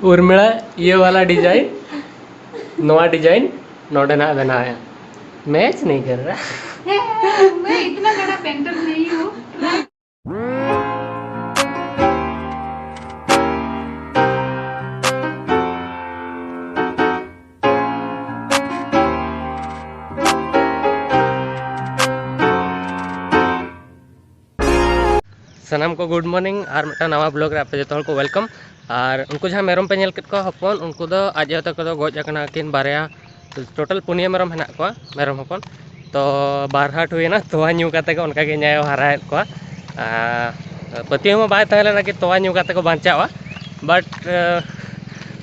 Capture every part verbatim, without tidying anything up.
ᱩᱨᱢᱤᱞᱟ ᱤᱭᱟᱹ ᱵᱟᱞᱟ ᱰᱤᱡᱟᱭᱤᱱ, ᱱᱚᱣᱟ ᱰᱤᱡᱟᱭᱤᱱ ᱱᱚᱰᱮᱱᱟᱜ ᱵᱮᱱᱟᱣᱮᱜᱼᱟ᱾ ᱢᱮᱪ ᱱᱤᱡᱮᱨ᱾ मैं इतना बड़ा पेंटर नहीं हूँ। ᱥᱟᱱᱟᱢ ᱠᱚ ᱜᱩᱰ ᱢᱚᱨᱱᱤᱝ ᱟᱨ ᱢᱤᱫᱴᱟᱝ ᱱᱟᱣᱟ ᱵᱞᱚᱜ ᱨᱮ ᱟᱯᱮ ᱡᱚᱛᱚ ᱦᱚᱲ ᱠᱚ ᱣᱮᱞᱠᱟᱢ᱾ ᱟᱨ ᱩᱱᱠᱩ ᱡᱟᱦᱟᱸ ᱢᱮᱨᱚᱢ ᱯᱮ ᱧᱮᱞ ᱠᱮᱫ ᱠᱚᱣᱟ ᱦᱚᱯᱚᱱ, ᱩᱱᱠᱩ ᱫᱚ ᱟᱡ ᱟᱭᱳ ᱛᱟᱠᱚ ᱫᱚ ᱜᱚᱡ ᱟᱠᱟᱱᱟ ᱠᱤᱱ ᱵᱟᱨᱭᱟ, ᱴᱳᱴᱟᱞ ᱯᱩᱱᱭᱟᱹ ᱢᱮᱨᱚᱢ ᱦᱮᱱᱟᱜ ᱠᱚᱣᱟ, ᱢᱮᱨᱚᱢ ᱦᱚᱯᱚᱱ᱾ ᱛᱚ ᱵᱟᱨ ᱦᱟᱴ ᱦᱩᱭᱮᱱᱟ, ᱛᱚᱣᱟ ᱧᱩ ᱠᱟᱛᱮ ᱜᱮ ᱚᱱᱠᱟ ᱜᱮ ᱤᱧ ᱟᱭᱳ ᱦᱟᱨᱟᱭᱮᱫ ᱠᱚᱣᱟ᱾ ᱟᱨ ᱯᱟᱹᱛᱭᱟᱹᱣ ᱢᱟ ᱵᱟᱭ ᱛᱟᱦᱮᱸ ᱞᱮᱱᱟ ᱠᱤ ᱛᱚᱣᱟ ᱧᱩ ᱠᱟᱛᱮ ᱠᱚ ᱵᱟᱧᱪᱟᱜᱼᱟ, ᱵᱟᱴ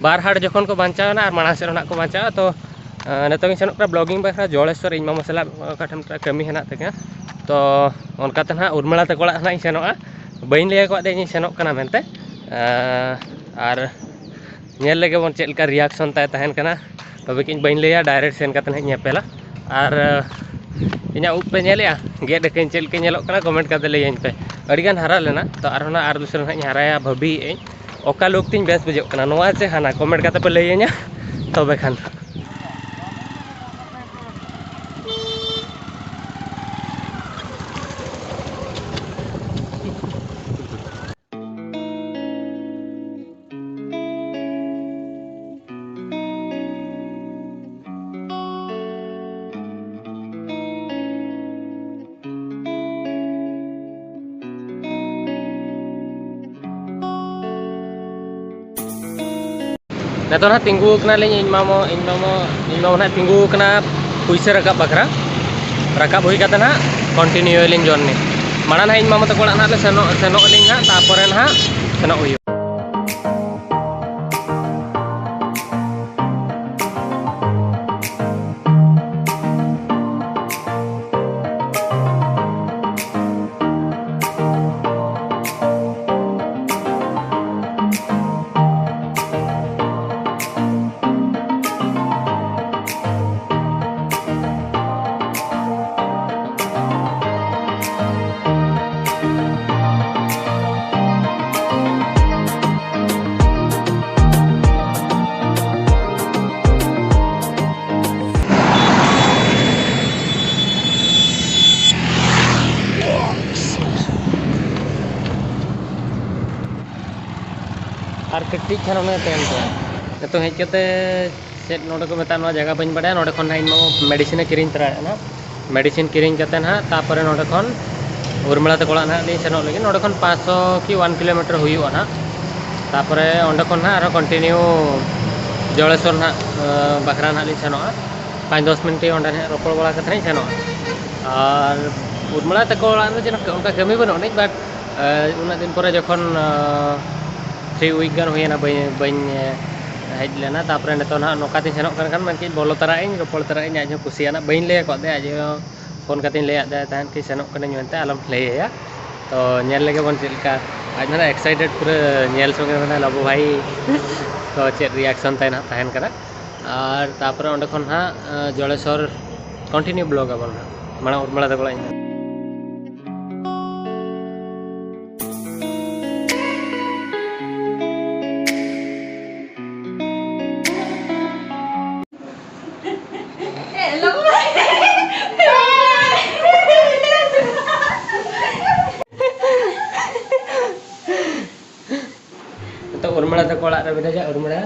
ᱵᱟᱨ ᱦᱟᱴ ᱡᱚᱠᱷᱚᱱ ᱠᱚ ᱵᱟᱧᱪᱟᱣ ᱮᱱᱟ ᱟᱨ ᱢᱟᱲᱟᱝ ᱥᱮᱫ ᱦᱚᱸ ᱱᱟᱜ ᱠᱚ ᱵᱟᱧᱪᱟᱜᱼᱟ᱾ ᱛᱚ ᱱᱤᱛᱚᱝ ᱤᱧ ᱥᱮᱱᱚᱜ ᱠᱟᱱᱟ ᱵᱞᱚᱜᱤᱝ ᱵᱟᱠᱷᱨᱟ ᱡᱚᱲᱮᱥᱣᱚᱨ, ᱤᱧ ᱢᱟᱢᱟ ᱥᱟᱞᱟᱜ ᱚᱠᱟ ᱴᱷᱮᱱ ᱢᱤᱫᱴᱟᱝ ᱠᱟᱹᱢᱤ ᱦᱮᱱᱟᱜ ᱛᱟᱹᱠᱤᱱᱟ᱾ ᱛᱚ ᱚᱱᱠᱟᱛᱮ ᱱᱟᱦᱟᱜ ᱩᱨᱢᱤᱞᱟ ᱛᱟᱠᱚ ᱚᱲᱟᱜ ᱱᱟᱦᱟᱜ ᱤᱧ ᱥᱮᱱᱚᱜᱼᱟ᱾ ᱵᱟᱹᱧ ᱞᱟᱹᱭ ᱟᱠᱚᱣᱟ ᱫᱮ ᱤᱧ ᱥᱮᱱᱚᱜ ᱠᱟᱱᱟ ᱢᱮᱱᱛᱮ᱾ ᱟᱨ ᱧᱮᱞ ᱞᱮᱜᱮ ᱵᱚᱱ ᱪᱮᱫ ᱞᱮᱠᱟ ᱨᱤᱭᱟᱠᱥᱚᱱ ᱛᱟᱭ ᱛᱟᱦᱮᱱ ᱠᱟᱱᱟ᱾ ᱛᱚᱵᱮ ᱠᱤ ᱤᱧ ᱵᱟᱹᱧ ᱞᱟᱹᱭᱟ, ᱰᱟᱭᱨᱮᱠᱴ ᱥᱮᱱ ᱠᱟᱛᱮ ᱱᱟᱦᱟᱜ ᱤᱧ ᱧᱮᱯᱮᱞᱟ᱾ ᱟᱨ ᱤᱧᱟᱹᱜ ᱩᱵ ᱯᱮ ᱧᱮᱞᱮᱜᱼᱟ, ᱜᱮᱫ ᱟᱹᱠᱟᱹᱧ, ᱪᱮᱫ ᱞᱮᱠᱟ ᱧᱮᱞᱚᱜ ᱠᱟᱱᱟ ᱠᱚᱢᱮᱱᱴ ᱠᱟᱛᱮ ᱞᱟᱹᱭᱟᱹᱧ ᱯᱮ᱾ ᱟᱹᱰᱤᱜᱟᱱ ᱦᱟᱨᱟ ᱞᱮᱱᱟ, ᱛᱚ ᱟᱨᱦᱚᱸ ᱱᱟᱦᱟᱜ ᱟᱨ ᱫᱩᱥᱨᱟ ᱱᱟᱦᱟᱜ ᱤᱧ ᱦᱟᱨᱟᱭᱟ ᱵᱷᱟᱹᱵᱤᱭᱮᱫ ᱟᱹᱧ᱾ ᱚᱠᱟ ᱞᱩᱠ ᱛᱤᱧ ᱵᱮᱥ ᱵᱩᱡᱷᱟᱹᱜ ᱠᱟᱱᱟ ᱱᱚᱣᱟ ᱪᱮ ᱦᱟᱱᱟ, ᱠᱚᱢᱮᱱᱴ ᱠᱟᱛᱮ ᱯᱮ ᱞᱟᱹᱭᱟᱹᱧᱟ ᱛᱚᱵᱮ ᱠᱷᱟᱱ᱾ ᱱᱤᱛᱚᱜ ᱱᱟᱦᱟᱜ ᱛᱤᱸᱜᱩ ᱟᱠᱟᱱᱟᱞᱤᱧ ᱤᱧ ᱢᱟᱢᱚ, ᱤᱧ ᱢᱟᱢᱚ, ᱤᱧ ᱢᱟᱢᱚ ᱱᱟᱦᱟᱜ ᱛᱤᱸᱜᱩ ᱟᱠᱟᱱᱟ ᱯᱩᱭᱥᱟᱹ ᱨᱟᱠᱟᱵ ᱵᱟᱠᱷᱨᱟ᱾ ᱨᱟᱠᱟᱵ ᱦᱩᱭ ᱠᱟᱛᱮ ᱱᱟᱦᱟᱜ ᱠᱚᱱᱴᱤᱱᱤᱭᱩ ᱟᱞᱤᱧ ᱡᱚᱨᱱᱤ᱾ ᱢᱟᱲᱟᱝ ᱱᱟᱦᱟᱜ ᱤᱧ ᱢᱟᱢᱚ ᱛᱟᱠᱚ ᱚᱲᱟᱜ ᱱᱟᱦᱟᱜ ᱞᱮ ᱥᱮᱱᱚᱜ, ᱥᱮᱱᱚᱜ ᱟᱹᱞᱤᱧ ᱱᱟᱦᱟᱜ, ᱛᱟᱨᱯᱚᱨᱮ ᱱᱟᱦᱟᱜ ᱥᱮᱱᱚᱜ ᱦᱩᱭᱩᱜᱼᱟ᱾ ᱟᱨ ᱠᱟᱹᱴᱤᱡ ᱠᱷᱟᱱ ᱚᱱᱮ ᱛᱟᱭᱚᱢ ᱛᱮ᱾ ᱱᱤᱛᱚᱜ ᱦᱮᱡ ᱠᱟᱛᱮ ᱪᱮᱫ ᱱᱚᱰᱮ ᱠᱚ ᱢᱮᱛᱟᱜᱼᱟ, ᱱᱚᱣᱟ ᱡᱟᱭᱜᱟ ᱵᱟᱹᱧ ᱵᱟᱲᱟᱭᱟ᱾ ᱱᱚᱰᱮ ᱠᱷᱚᱱ ᱱᱟᱦᱟᱜ ᱤᱧ ᱢᱟ ᱢᱮᱰᱤᱥᱤᱱᱮ ᱠᱤᱨᱤᱧ ᱛᱚᱨᱟᱭᱮᱫᱼᱟ ᱱᱟᱦᱟᱜ᱾ ᱢᱮᱰᱤᱥᱤᱱ ᱠᱤᱨᱤᱧ ᱠᱟᱛᱮ ᱱᱟᱦᱟᱜ ᱛᱟᱨᱯᱚᱨᱮ ᱱᱚᱰᱮ ᱠᱷᱚᱱ ᱩᱨᱢᱤᱞᱟ ᱛᱟᱠᱚ ᱚᱲᱟᱜ ᱱᱟᱦᱟᱜ ᱞᱤᱧ ᱥᱮᱱᱚᱜ ᱞᱟᱹᱜᱤᱫ᱾ ᱱᱚᱰᱮ ᱠᱷᱚᱱ ᱯᱟᱸᱪᱥᱚ ᱠᱤ ᱚᱣᱟᱱ ᱠᱤᱞᱳᱢᱤᱴᱟᱨ ᱦᱩᱭᱩᱜᱼᱟ ᱱᱟᱦᱟᱜ᱾ ᱛᱟᱨᱯᱚᱨᱮ ᱚᱸᱰᱮ ᱠᱷᱚᱱ ᱱᱟᱦᱟᱜ ᱟᱨᱦᱚᱸ ᱠᱚᱱᱴᱤᱱᱤᱭᱩ ᱡᱚᱲᱮᱥᱚᱨ ᱱᱟᱦᱟᱜ, ᱟᱸ, ᱵᱟᱠᱷᱨᱟ ᱱᱟᱦᱟᱜ ᱞᱤᱧ ᱥᱮᱱᱚᱜᱼᱟ᱾ ᱯᱟᱸᱪ ᱫᱚᱥ ᱢᱤᱱᱤᱴ ᱚᱸᱰᱮ ᱱᱟᱦᱟᱜ ᱨᱚᱯᱚᱲ ᱵᱟᱲᱟ ᱠᱟᱛᱮ ᱱᱟᱦᱟᱜ ᱤᱧ ᱥᱮᱱᱚᱜᱼᱟ᱾ ᱟᱨ ᱩᱨᱢᱤᱞᱟ ᱛᱟᱠᱚ ᱚᱲᱟᱜ ᱨᱮ ᱪᱮᱫ ᱚᱱᱠᱟ ᱠᱟᱹᱢᱤ ᱵᱟᱹᱱᱩᱜ ᱟᱹᱱᱤᱡ, but, ᱟᱸ, ᱩᱱᱟᱹᱜ ᱫᱤᱱ ᱯᱚᱨᱮ ᱡᱚᱠᱷᱚᱱ, ᱟᱸ, ᱛᱷᱨᱤ ᱣᱤᱠ ᱜᱟᱱ ᱦᱩᱭᱮᱱᱟ ᱵᱟᱹᱧ, ᱵᱟᱹᱧ, ᱮ, ᱦᱮᱡ ᱞᱮᱱᱟ᱾ ᱛᱟᱨᱯᱚᱨᱮ ᱱᱤᱛᱚᱜ ᱱᱟᱦᱟᱜ ᱱᱚᱝᱠᱟ ᱛᱤᱧ ᱥᱮᱱᱚᱜ ᱠᱟᱱ ᱠᱷᱟᱱ ᱢᱮᱱᱠᱮᱫ ᱵᱚᱞᱚ ᱛᱚᱨᱟᱜ ᱟᱹᱧ, ᱨᱚᱯᱚᱲ ᱛᱚᱨᱟᱜ ᱟᱹᱧ᱾ ᱟᱡ ᱦᱚᱸ ᱠᱩᱥᱤᱭᱟᱱᱟ, ᱵᱟᱹᱧ ᱞᱟᱹᱭ ᱟᱠᱟᱫ ᱫᱮᱭᱟ, ᱟᱡ ᱦᱚᱸ ᱯᱷᱳᱱ ᱠᱟᱛᱮᱧ ᱞᱟᱹᱭᱟᱫ ᱫᱮᱭᱟ ᱛᱟᱦᱮᱸᱫ ᱠᱤ ᱥᱮᱱᱚᱜ ᱠᱟᱹᱱᱟᱹᱧ ᱢᱮᱱᱛᱮ, ᱟᱞᱚᱢ ᱞᱟᱹᱭ ᱟᱭᱟ᱾ ᱛᱚ ᱧᱮᱞ ᱞᱮᱜᱮ ᱵᱚᱱ ᱪᱮᱫ ᱞᱮᱠᱟ ᱟᱡ ᱢᱟᱱᱮ ᱮᱠᱥᱟᱭᱴᱮᱰ ᱯᱩᱨᱟᱹ ᱧᱮᱞ ᱥᱚᱸᱜᱮ ᱢᱮᱱᱟ ᱞᱟᱵᱩ ᱵᱷᱟᱭ ᱛᱚ ᱪᱮᱫ ᱨᱤᱭᱟᱠᱥᱚᱱ ᱛᱟᱭ ᱱᱟᱦᱟᱜ ᱛᱟᱦᱮᱱ ᱠᱟᱱᱟ᱾ ᱟᱨ ᱛᱟᱨᱯᱚᱨᱮ ᱚᱸᱰᱮ ᱠᱷᱚᱱ ᱦᱟᱸᱜ, ᱟᱸ, ᱡᱚᱲᱮᱥᱚᱨ ᱠᱚᱱᱴᱤᱱᱤᱭᱩ ᱵᱞᱚᱜ ᱟᱵᱚᱱ ᱦᱟᱸᱜ, ᱢᱟᱲᱟᱝ ᱩᱨᱢᱤᱞᱟ ᱛᱟᱠᱚ ᱚᱲᱟᱜ ᱤᱧ ᱱᱤᱛᱚᱜ ᱩᱨᱢᱤᱞᱟ ᱛᱟᱠᱚ ᱚᱲᱟᱜ ᱨᱮ ᱢᱮᱱᱟᱧᱟ᱾ ᱩᱨᱢᱤᱞᱟ,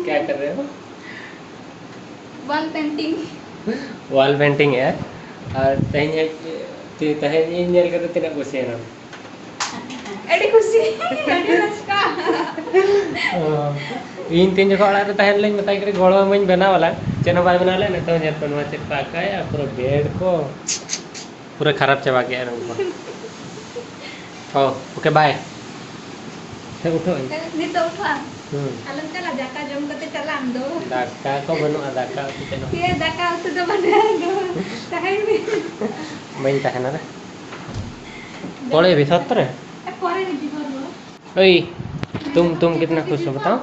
क्या कर रहे हो? Wall painting. वॉल पेंटिंग है। ᱟᱨ ᱛᱮᱦᱮᱧ ᱦᱮᱡ, ᱛᱮ-, ᱛᱮᱦᱮᱧ ᱤᱧ ᱧᱮᱞ ᱠᱟᱛᱮ ᱛᱤᱱᱟᱹᱜ ᱠᱩᱥᱤᱭᱮᱱᱟᱢ? ᱟᱹᱰᱤ ᱠᱩᱥᱤ, ᱟᱹᱰᱤ ᱨᱟᱹᱥᱠᱟᱹ᱾ ᱚ, ᱤᱧ ᱛᱤᱱ ᱡᱚᱠᱷᱚᱱ ᱚᱲᱟᱜ ᱨᱮ ᱛᱟᱦᱮᱸ ᱞᱮᱱᱟᱧ ᱢᱮᱛᱟᱭ ᱠᱟᱹᱱᱟᱹᱧ ᱜᱚᱲᱚ ᱟᱹᱢᱟᱹᱧ ᱵᱮᱱᱟᱣ ᱟᱞᱟᱝ, ᱪᱮᱫ ᱦᱚᱸ ᱵᱟᱭ ᱵᱮᱱᱟᱣ ᱞᱮᱫ᱾ ᱱᱤᱛᱚᱜ ᱧᱮᱞ ᱯᱮ ᱱᱚᱣᱟ ᱪᱮᱫ ᱠᱚ ᱟᱸᱠᱟᱭᱟ, ᱯᱩᱨᱟᱹ ᱵᱮᱰ ᱠᱚ ᱯᱩᱨᱟᱹ ᱠᱷᱟᱨᱟᱯ ᱪᱟᱵᱟ ᱠᱮᱫᱼᱟ ᱨᱚᱝ ᱠᱚ᱾ ᱦᱚᱸ, ᱳᱠᱮ, ᱵᱟᱭ᱾ ᱦᱮᱸ, ᱩᱴᱷᱟᱹᱜ ᱟᱹᱧ᱾ ᱱᱤᱛᱚᱜ ᱩᱴᱷᱟᱹᱜ ᱟᱢ? ᱦᱩᱸ᱾ ᱟᱞᱚᱢ ᱪᱟᱞᱟᱜᱼᱟ, ᱫᱟᱠᱟ ᱡᱚᱢ ᱠᱟᱛᱮ ᱪᱟᱞᱟᱜ ᱟᱢ ᱫᱚ᱾ ᱫᱟᱠᱟ ᱠᱚ ᱵᱟᱹᱱᱩᱜᱼᱟ, ᱫᱟᱠᱟ ᱩᱛᱩ ᱪᱮᱫ ᱦᱚᱸ᱾ ᱤᱭᱟᱹ, ᱫᱟᱠᱟ ᱩᱛᱩ ᱫᱚ ᱵᱟᱹᱱᱩᱜᱼᱟ, ᱟᱫᱚ ᱛᱟᱦᱮᱱ ᱢᱮ᱾ ᱵᱟᱹᱧ ᱛᱟᱦᱮᱱᱟ ᱨᱮ᱾ ᱯᱚᱲᱮ ᱵᱤᱥᱟᱛ ᱨᱮ? ᱯᱚᱨᱮ ᱦᱤᱡᱩᱜ ᱢᱮ᱾ ओए, तुम, तुम कितना खुश हो, बताओ?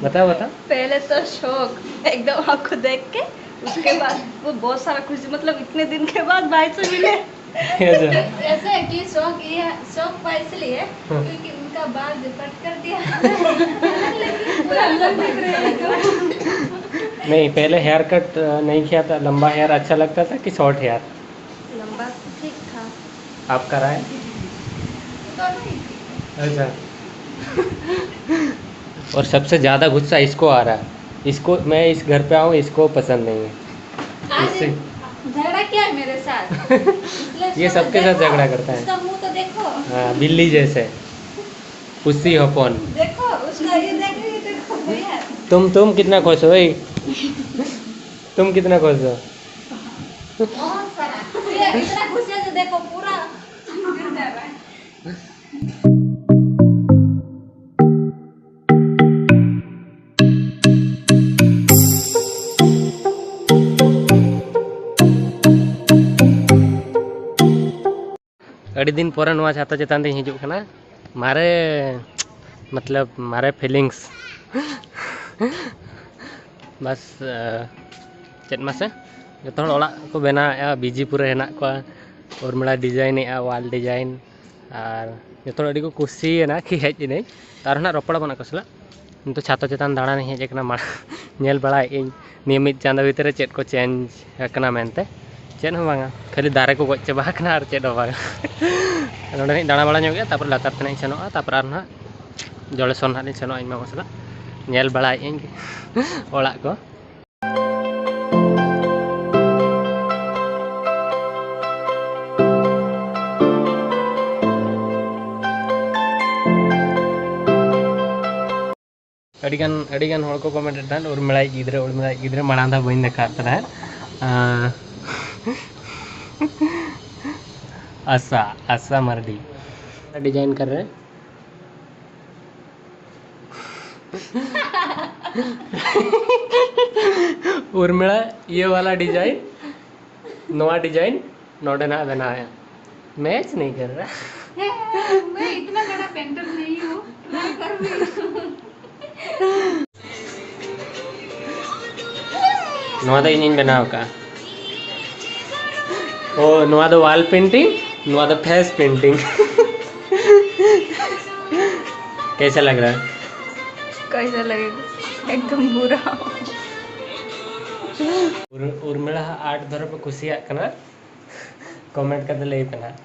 बताओ, बताओ। पहले तो शौक, एकदम आपको देख के, उसके बाद वो बहुत सारा खुशी, मतलब, इतने दिन के बाद भाई से मिले। ऐसा। ऐसा है कि शौक ये, शौक हुआ इसलिए, हाँ। क्योंकि उनका बाल जो कट कर दिया। नहीं, पहले हेयर कट, अ, नहीं किया था, लंबा हेयर अच्छा लगता था कि शॉर्ट हेयर? लंबा तो ठीक था। आपका राय? दोनों ही ठीक है। अच्छा। और सबसे ज़्यादा गुस्सा इसको आ रहा है। इसको, मैं इस घर पे आऊँ, इसको पसंद नहीं है। आज इससे झगड़ा किया है मेरे साथ। इसलिए ये उसका सबके साथ देखो, झगड़ा करता है। उसका मुंह तो देखो। हाँ, बिल्ली जैसे। पुस्सी हपन। देखो, उसका ये देखो, ये देखो, भैया। तुम, तुम कितना खुश हो भाई? तुम कितना खुश हो? बहुत सारा। ये इतना खुश है जो देखो, पूरा गिर जा रहा है। ᱟᱹᱰᱤ ᱫᱤᱱ ᱯᱚᱨᱮ ᱱᱚᱣᱟ ᱪᱷᱟᱛᱟ ᱪᱮᱛᱟᱱ ᱨᱤᱧ ᱦᱤᱡᱩᱜ ᱠᱟᱱᱟ᱾ ᱢᱟᱨᱮ, ᱢᱚᱛᱞᱚᱵ, ᱢᱟᱨᱮ feelings᱾ ᱵᱟᱥ, ᱪᱮᱫ ᱢᱟᱥᱮ, ᱡᱚᱛᱚ ᱦᱚᱲ ᱚᱲᱟᱜ ᱠᱚ ᱵᱮᱱᱟᱣᱮᱫᱼᱟ, busy ᱯᱩᱨᱟᱹ ᱦᱮᱱᱟᱜ ᱠᱚᱣᱟ᱾ ᱩᱨᱢᱤᱞᱟ design ᱮᱫᱼᱟ, wall design, ᱟᱨ ᱡᱚᱛᱚ ᱦᱚᱲ ᱟᱹᱰᱤ ᱠᱚ ᱠᱩᱥᱤᱭᱮᱱᱟ ᱠᱤ ᱦᱮᱡ ᱮᱱᱟᱹᱧ᱾ ᱛᱟᱨ ᱦᱚᱸ ᱱᱟᱜ ᱨᱚᱯᱚᱲ ᱟᱵᱚᱱ ᱟᱠᱚ ᱥᱟᱞᱟᱜ᱾ ᱱᱤᱛᱚᱜ ᱪᱷᱟᱛᱟ ᱪᱮᱛᱟᱱ ᱫᱟᱬᱟᱱᱤᱧ ᱦᱮᱡ ᱟᱠᱟᱱᱟ, ᱢᱟ ᱧᱮᱞ ᱵᱟᱲᱟᱭᱮᱫ ᱟᱹᱧ ᱱᱤᱭᱟᱹ ᱢᱤᱫ ᱪᱟᱸᱫᱳ ᱵᱷᱤᱛᱤᱨ ᱨᱮ ᱪᱮᱫ ᱠᱚ change ᱟᱠᱟᱱᱟ ᱢᱮᱱᱛᱮ᱾ ᱪᱮᱫ ᱦᱚᱸ ᱵᱟᱝᱟ, ᱠᱷᱟᱹᱞᱤ ᱫᱟᱨᱮ ᱠᱚ ᱜᱚᱡ ᱪᱟᱵᱟ ᱟᱠᱟᱱᱟ, ᱟᱨ ᱪᱮᱫ ᱦᱚᱸ ᱵᱟᱝᱟ᱾ ᱱᱚᱸᱰᱮ ᱱᱟᱜ ᱫᱟᱬᱟ ᱵᱟᱲᱟ ᱧᱚᱜ ᱜᱮᱭᱟ, ᱛᱟᱨᱯᱚᱨ ᱞᱟᱛᱟᱨ ᱛᱮ ᱱᱟᱜ ᱤᱧ ᱥᱮᱱᱚᱜᱼᱟ, ᱛᱟᱨᱯᱚᱨ ᱟᱨ ᱱᱟᱜ ᱡᱚᱲᱮᱥᱚᱨ ᱱᱟᱜ ᱞᱤᱧ ᱥᱮᱱᱚᱜᱼᱟ ᱤᱧ ᱢᱟᱢᱟ ᱥᱟᱞᱟᱜ᱾ ᱧᱮᱞ ᱵᱟᱲᱟᱭᱮᱫ ᱟᱹᱧ ᱚᱲᱟᱜ ᱠᱚ᱾ ᱟᱹᱰᱤᱜᱟᱱ, ᱟᱹᱰᱤᱜᱟᱱ ᱦᱚᱲ ᱠᱚ comment ᱮᱫ ᱛᱟᱦᱮᱸᱫ, "ᱩᱨᱢᱤᱞᱟᱭᱤᱡ ᱜᱤᱫᱽᱨᱟᱹ, ᱩᱨᱢᱤᱞᱟᱭᱤᱡ ᱜᱤᱫᱽᱨᱟᱹ", ᱢᱟᱲᱟᱝ ᱫᱷᱟᱣ ᱵᱟᱹᱧ ᱫᱮᱠᱷᱟᱣᱟᱫ ᱯᱮ ᱛᱟᱦᱮᱸᱫ᱾ ᱟᱸ, ᱟᱥᱟ, ᱟᱥᱟ ᱢᱟᱨᱰᱤ᱾ design ᱠᱟᱨ ᱨᱮ ᱩᱨᱢᱤᱞᱟ, ᱤᱭᱟᱹ ᱵᱟᱞᱟ design, ᱱᱚᱣᱟ design ᱱᱚᱰᱮ ᱱᱟᱜ ᱵᱮᱱᱟᱣᱮᱫᱼᱟ᱾ match नहीं कर रहा। मैं इतना बड़ा painter नहीं हूँ, try कर रही हूँ। ᱱᱚᱣᱟ ᱫᱚ ᱤᱧᱤᱧ ᱵᱮᱱᱟᱣ ᱟᱠᱟᱫᱼᱟ᱾ ᱳ, ᱱᱚᱣᱟ ᱫᱚ wall painting, ᱱᱚᱣᱟ ᱫᱚ face painting। कैसा लग रहा है? कैसा लगेगा? एकदम बुरा। ᱩᱨ-, ᱩᱨᱢᱤᱞᱟ ᱟᱜ art ᱫᱷᱚᱨᱚ ᱯᱮ ᱠᱩᱥᱤᱭᱟᱜ ᱠᱟᱱᱟ, comment ᱠᱟᱛᱮ ᱞᱟᱹᱭ ᱯᱮ ᱱᱟᱦᱟᱜ᱾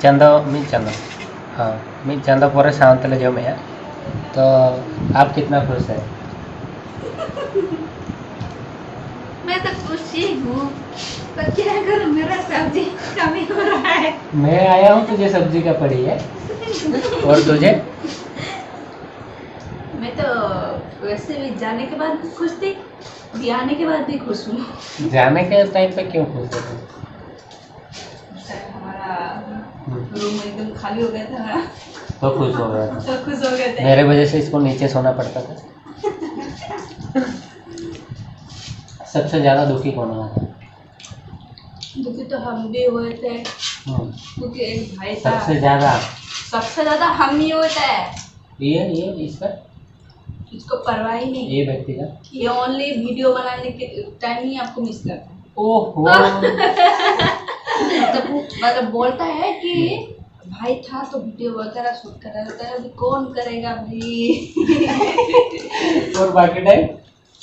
ᱪᱟᱸᱫᱚ, ᱢᱤᱫ ᱪᱟᱸᱫᱚ᱾ ᱦᱮᱸ, ᱢᱤᱫ ᱪᱟᱸᱫᱚ ᱯᱚᱨᱮ ᱥᱟᱶ ᱛᱮᱞᱮ ᱡᱚᱢᱮᱜᱼᱟ᱾ ᱛᱚ ᱟᱯ ᱠᱤᱛᱱᱟ ᱠᱷᱩᱥ ᱦᱮ? मैं तो खुश ही हूँ, पर क्या करूँ, मेरा सब्जी कमी हो रहा है। मैं आया हूँ तुझे सब्जी का पड़ी है। और तुझे? मैं तो वैसे भी जाने के बाद भी खुश थी, अभी आने के बाद भी खुश हूँ। जाने के टाइम पे क्यों खुश हो तुम? हमारा रूम एकदम खाली हो गया था ना। तो खुश हो गया था। तो खुश हो गए थे। मेरे वजह से इसको नीचे सोना पड़ता था। सबसे ज्यादा दुखी कौन हुआ था? दुखी तो हम भी हुए थे, हम्म। क्योंकि एक भाई था। सबसे ज्यादा? सबसे ज्यादा हम ही हुए थे। ये ये इसका इसको परवाह ही नहीं। ये व्यक्ति का? ये ओनली वीडियो बनाने के टाइम ही आपको मिस करता है। ओहो। मतलब, मतलब बोलता है कि भाई था तो वीडियो वगैरह शूट कर रहा था, अभी कौन करेगा भाई? और बाकी टाइम?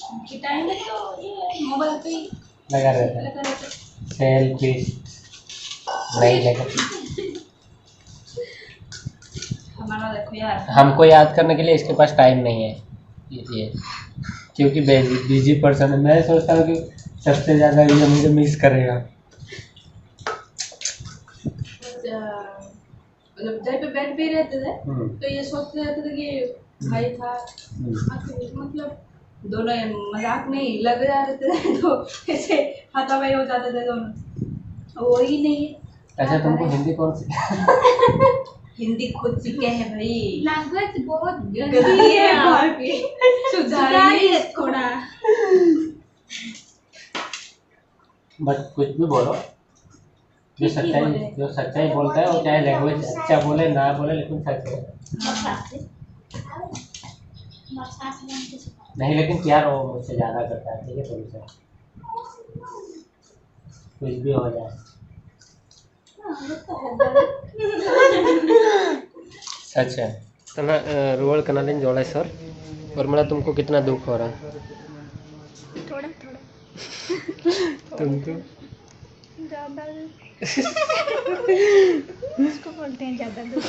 बाकी टाइम में तो ये मोबाइल पे ही लगा रहता है। लगा रहता है। सेल्फी नहीं लगा। हमारा देखो यार। हमको याद करने के लिए इसके पास टाइम नहीं है, इसलिए, क्योंकि बिजी पर्सन है। मैं सोचता हूँ कि सबसे ज्यादा ये मुझे मिस करेगा। अच्छा, मतलब घर पे बेड पे ही रहते थे, हम्म। तो ये सोचते रहते थे कि भाई था, हम्म। मतलब दोनों ये मजाक में ही लग रहा रहते थे, तो ऐसे हाथापाई हो जाते थे दोनों। वही नहीं है। अच्छा, तुमको हिंदी कौन सी? हिंदी खुद सीखे हैं भाई। लैंग्वेज बहुत गंदी गंदी है है। भाभी। सुधारिए सुधारिए इसको। थोड़ा। बट कुछ भी बोलो, जो ठीक ही सच्चाई, बोले। जो सच्चाई बोलता है, वो चाहे लैंग्वेज अच्छा बोले ना बोले, लेकिन सच है। नहीं, लेकिन प्यार वो मुझसे ज्यादा करता है, ठीक है, तुमसे। कुछ भी हो जाए। अच्छा, ᱛᱟᱦᱞᱮ ᱨᱩᱣᱟᱹᱲ ᱠᱟᱱᱟᱞᱤᱧ ᱡᱚᱲᱮᱥᱚᱨ᱾ ᱩᱨᱢᱤᱞᱟ, तुमको कितना दुख हो रहा है? थोड़ा थोड़ा। तुमको? ज्यादा। इसको बोलते हैं ज्यादा दूध।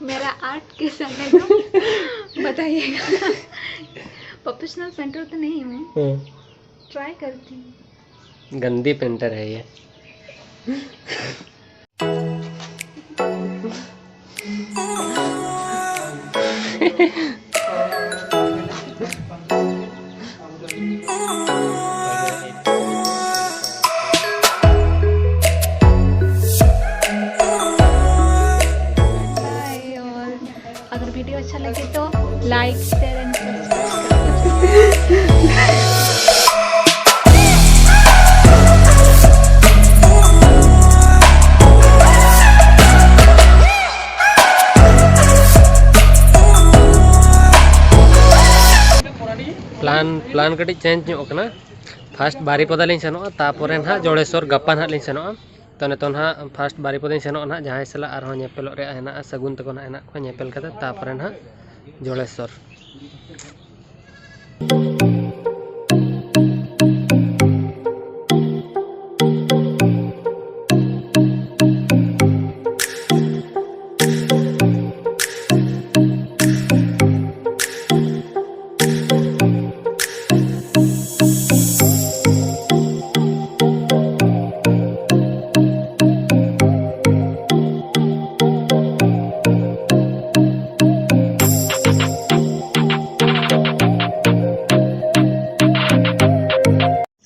मेरा आर्ट कैसा है, तुम बताइएगा। प्रोफेशनल पेंटर तो नहीं हूँ, ट्राई करती हूँ। गंदी पेंटर है ये। अगर वीडियो अच्छा लगे तो like, share and subscribe. Plan plan ᱠᱟᱹᱴᱤᱡ ᱪᱮᱧᱡᱽ ᱧᱚᱜ ᱠᱟᱱᱟ᱾ ᱯᱷᱟᱥᱴ ᱵᱟᱨᱤᱯᱚᱫᱟ ᱞᱤᱧ ᱥᱮᱱᱚᱜᱼᱟ, ᱛᱟᱯᱚᱨᱮ ᱱᱟᱦᱟᱜ ᱡᱚᱲᱮᱥᱚᱨ ᱜᱟᱯᱟ ᱱᱟᱦᱟᱜ ᱞᱤᱧ ᱥᱮᱱᱚᱜᱼᱟ᱾ ᱛᱚ ᱱᱤᱛᱚᱜ ᱱᱟᱦᱟᱜ ᱯᱷᱟᱥᱴ ᱵᱟᱨᱤᱯᱚᱫᱟᱧ ᱥᱮᱱᱚᱜᱼᱟ ᱱᱟᱦᱟᱜ, ᱡᱟᱦᱟᱸᱭ ᱥᱟᱞᱟᱜ ᱟᱨᱦᱚᱸ ᱧᱮᱯᱮᱞᱚᱜ ᱨᱮᱭᱟᱜ ᱦᱮᱱᱟᱜᱼᱟ, ᱥᱟᱹᱜᱩᱱ ᱛᱟᱠᱚ ᱱᱟᱦᱟᱜ ᱦᱮᱱᱟᱜ ᱠᱚᱣᱟ, ᱧᱮᱯᱮᱞ ᱠᱟᱛᱮ ᱛᱟᱯᱚᱨᱮ ᱱᱟᱦᱟᱜ ᱡᱚᱲᱮᱥᱚᱨ᱾